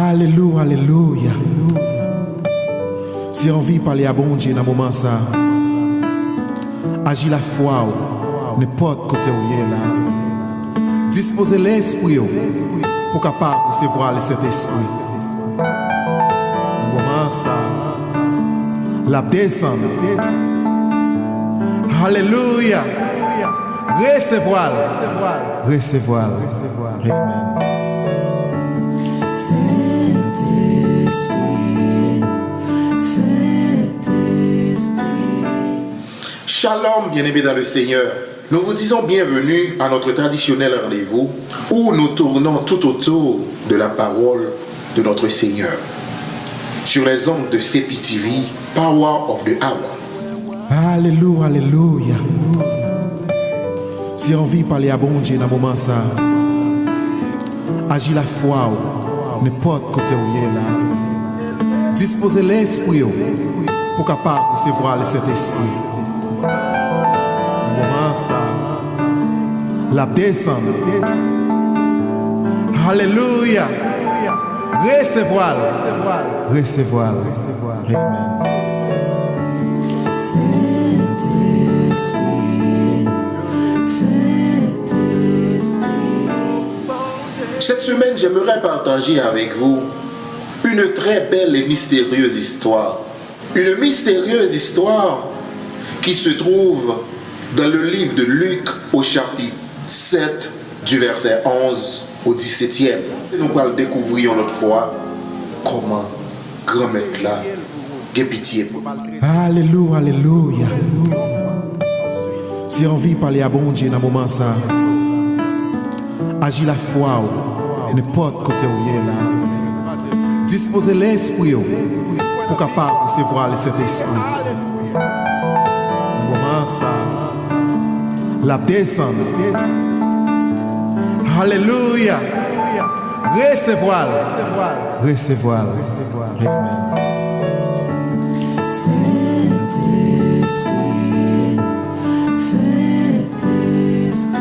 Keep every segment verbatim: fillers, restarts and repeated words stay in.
Alelouya, alelouya. Si w anvi pale a Bondye nan moman sa, aji lafwa w nenpòt kote w ye la. Dispoze lespri w pou w kapab resevwa Lesentespri. Nan moman sa, l ap desann. Alelouya. Resevwa l. Resevwa l. Amen. Sentespri, Sentespri. Shalom, bien-aimés dans le Seigneur. Nous vous disons bienvenue à notre traditionnel rendez-vous où nous tournons tout autour de la parole de notre Seigneur. Sur les ondes de C P T V, Power of the Hour. Alelouya, alelouya. Si w anvi pale a Bondye nan moman sa, aji lafwa w nenpòt kote w ye la. Dispoze lespri w pou w kapab resevwa Lesentespri. Nan moman sa, l ap desann. Alelouya. Resevwa l. Resevwa l. Amen. Sentespri, Sentespri. Cette semaine, j'aimerais partager avec vous une très belle et mystérieuse histoire. Une mystérieuse histoire qui se trouve dans le livre de Luc au chapitre sept, du verset onze au dix-septième. Nou pral dekouvri yon lòt fwa kòman Granmèt la gen pitye pou nou. Alelouya, alelouya. Si w anvi pale a Bondye nan moman sa, aji lafwa w nenpòt kote w ye la. Dispoze lespri w pou w kapab resevwa Lesentespri. Nan moman sa, l ap desann. Alelouya. Resevwa l. Resevwa l. Amen. Sentespri, Sentespri.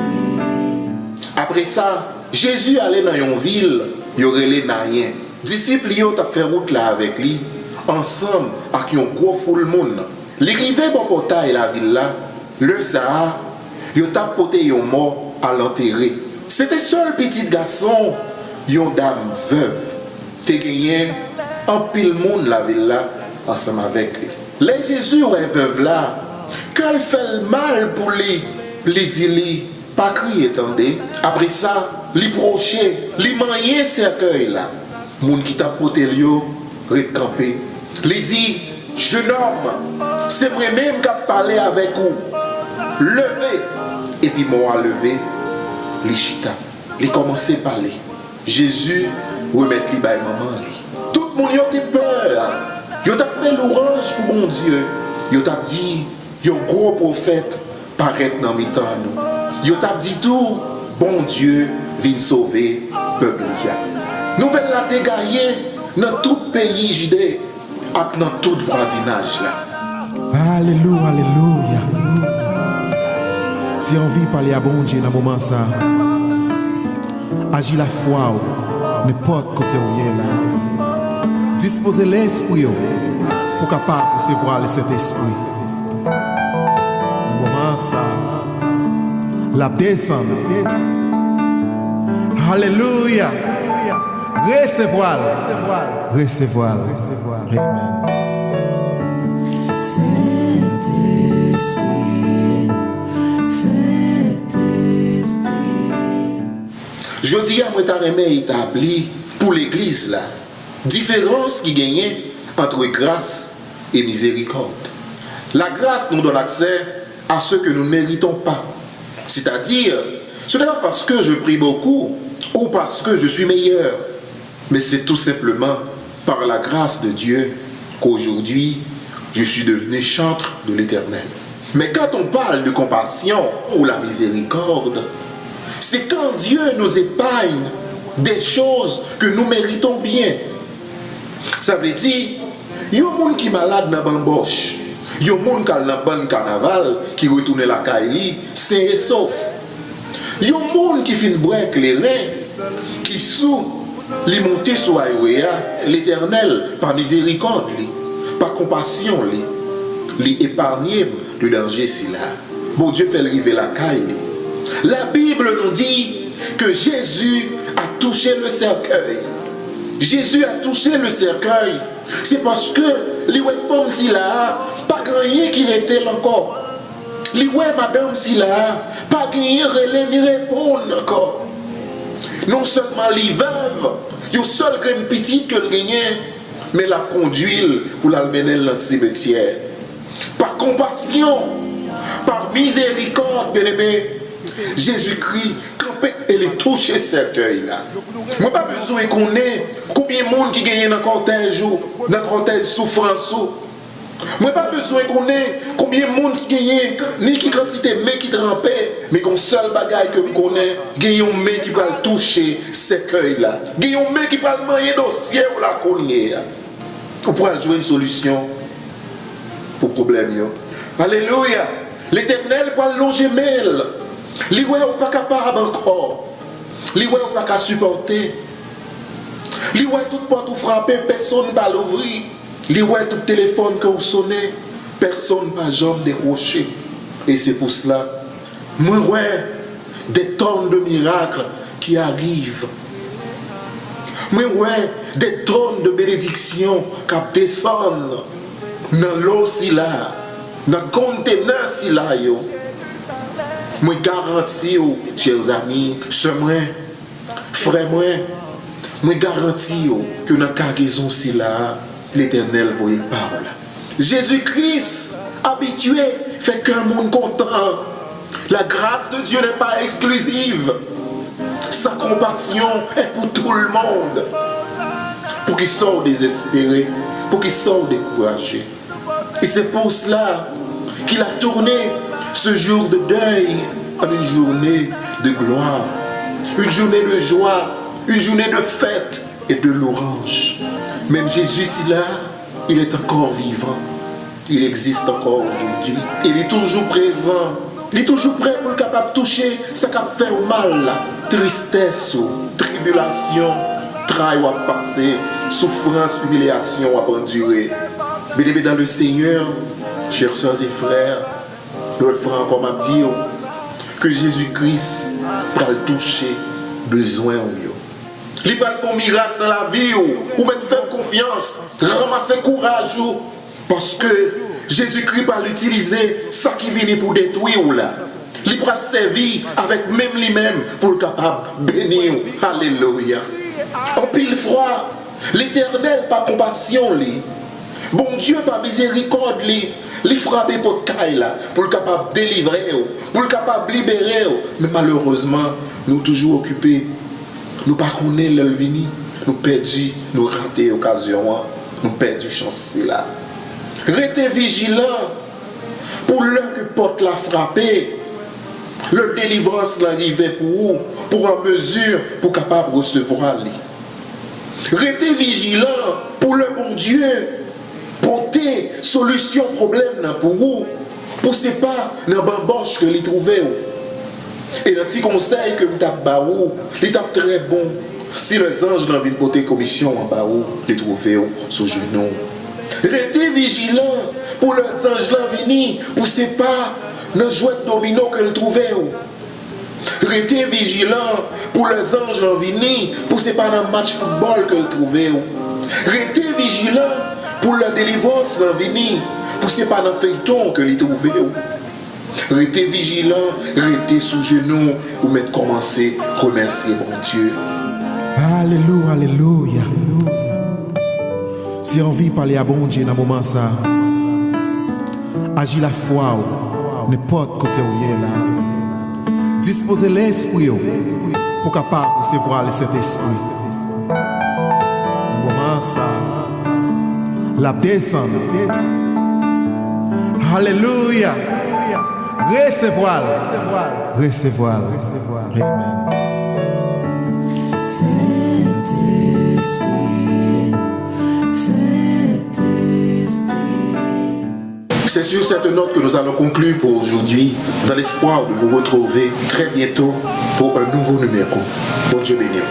Apre sa, Jezi ale nan yon vil yo rele Nayen. Disip li yo t ap fè wout la avèk li, ansanm ak yon gwo foul moun. Li rive bò pòtay lavil la, lè sa a, yo t ap pote yon mò al antere. Se te sèl pitit gason yon dam vèv. Te genyen anpil moun lavil la ansanm avèk li. Lè Jezi wè vèv la, kè l fè l mal pou li, li di li, pa kriye tande. Apre sa, li pwoche, li manyen sèkèy la. Moun ki t ap pote l yo ret kanpe. Li di, jennonm, se mwen menm k ap pale avèk ou. Leve! Epi mò a leve, li chita. Li kòmanse pale. Jezi remèt li bay manman li. Tout moun yo te pè. Yo t ap fè lwanj pou Bondye. Yo t ap di, yon gwo pwofèt parèt nan mitan nou. Yo t ap di tou, Bondye vin sove pèp li a. Nouvèl la te gaye nan tout peyi Jide ak nan tout vwazinaj la. Alelouya, alelouya. Si w anvi pale a Bondye nan moman sa, aji lafwa w nenpòt kote w ye la. Dispoze lespri w pou w kapab resevwa Lesentespri. Nan moman sa, l ap desann. Alelouya. Resevwa l. Resevwa l. Amen. Sentespri, Sentespri. Jodi a, mwen ta renmen etabli pou legliz la diferans ki genyen ant gras e mizerikòd. La grâce nous donne accès à ce que nous ne méritons pas. C'est-à-dire, ce n'est pas parce que je prie beaucoup ou parce que je suis meilleur, mais c'est tout simplement par la grâce de Dieu qu'aujourd'hui, je suis devenu chantre de l'Éternel. Mais quand on parle de compassion ou la miséricorde, c'est quand Dieu nous épargne des choses que nous méritons bien. Sa vle di, yon moun ki malad nan banbòch, yon moun k al nan bann kanaval ki retounen lakay li sen e sof, yon moun ki fin bwè kleren, ki sou, Li monte sou highway a, Letènèl, pa mizerikòd li, pa konpasyon li, li eparnye m de danje sila. Bondye fè l rive lakay li. La Bible nous dit que Jésus a touché le cercueil. Jésus a touché le cercueil. Se paske li wè fanm sila a, pa gen anyen ki rete l ankò. Li wè madanm sila a, pa genyen rele ni reponn ankò. Non sèlman li vèv, yon sèl grenn pitit ke l genyen, men l ap kondui l pou l al mennen l nan simetyè. Pa konpasyon, pa mizerikòd, byeneme, Jezikri kanpe e li touche sèkèy la. Mwen pa bezwen konnen konbyen moun ki genyen nan kòtèj ou, nan kòtèj soufrans ou. Mwen pa bezwen konnen konbyen moun ki genyen, ni ki kantite men ki tranpe, men gon sèl bagay ke m konnen, gen yon men ki pral touche sèkèy la. Gen yon men ki pral manyen dosye w la kounye a. Ou pral jwenn solisyon pou pwoblèm yo. Alelouya! Letènèl pral lonje men l. Li wè ou pa kapab ankò. Li wè ou pa ka sipòte. Li wè tout pòt ou frape, pèsonn pa louvri. Li wè tout telefòn ke w sonnen, pèsonn pa janm dekwoche. E se pou sela, mwen wè des tonnes de miracles qui arrivent. Mwen wè des tonnes de bénédictions k ap desann nan lo sila, nan kontenè sila yo. Mwen garanti w, chè zami, sè mwen, frè mwen, mwen garanti w ke nan kagezon sila, Letènèl voye pa w la. Jezi Kris abitye fè kè moun kontan. La grâce de Dieu n'est pas exclusive. Sa konpasyon est pour tout le monde. Poukisa w dezespere? Poukisa w dekouraje? Et c'est pour cela qu'il a tourné ce jour de deuil en une journée de gloire, une journée de joie, une journée de fête et de louange. Menm Jezi sila, il est encore vivant. Il existe encore aujourd'hui. E li toujou prezan. Li toujou prè pou l kapab touche sa k ap fè w mal la. Tristès ou, tribilasyon, tray w ap pase, soufrans, imilyasyon w ap andire. Bien-aimés dans le Seigneur, chers sœurs et frères, yon lòt fwa ankò m ap di w ke Jezi Kris pral touche bezwen w yo. Li pral fè yon mirak nan lavi w. Ou mèt fè l konfyans. Ranmase kouraj ou. Paske Jezikri pral itilize sa ki vini pou detwi w la. Li pral sèvi avèk men li menm pou l kapab beni w. Alelouya. Anpil fwa, Letènèl pa konpasyon li, Bondye pa mizerikòd li, li frape pòt kay la pou l kapab delivre w, pou l kapab libere w. Men malerezman, nou toujou okipe. Nou pa konnen lè l vini. Nou pèdi, nou rate okazyon an. Nou pèdi chans sila. Rete vijilan pou lè ke pòt la frape, lè delivrans lan rive pou ou, pou w an mezi pou kapab resevwa li. Rete vijilan pou lè Bondye pote solisyon pwoblèm nan pou ou, pou se pa nan banbòch ke li twouve w. E nan ti konsèy ke m t ap ba ou, li t ap trè bon si lè zanj lan vin pote komisyon an ba ou, li twouve w sou jenou w. Rete vijilan pou lè zanj lan vini, pou se pa nan jwèt domino ke l twouve w. Rete vijilan pou lè zanj lan vini, pou se pa nan match foutbòl ke l twouve w. Rete vijilan pou lè delivrans lan vini, pou se pa nan feyton ke li twouve w. Rete vijilan, rete sou jenou, ou mèt kòmanse remèsye Bondye. Alelouya, alelouya. Si w anvi pale a Bondye nan moman sa, aji lafwa w nenpòt kote w ye la. Dispoze lespri w pou kapab resevwa Lesentespri. Nan moman sa, l ap desann. Alelouya! Resevwa l! Resevwa l! Amen. Saint-Esprit, Saint-Esprit. C'est sur cette note que nous allons conclure pour aujourd'hui, dans l'espoir de vous retrouver très bientôt pour un nouveau numéro. Bondye beni w.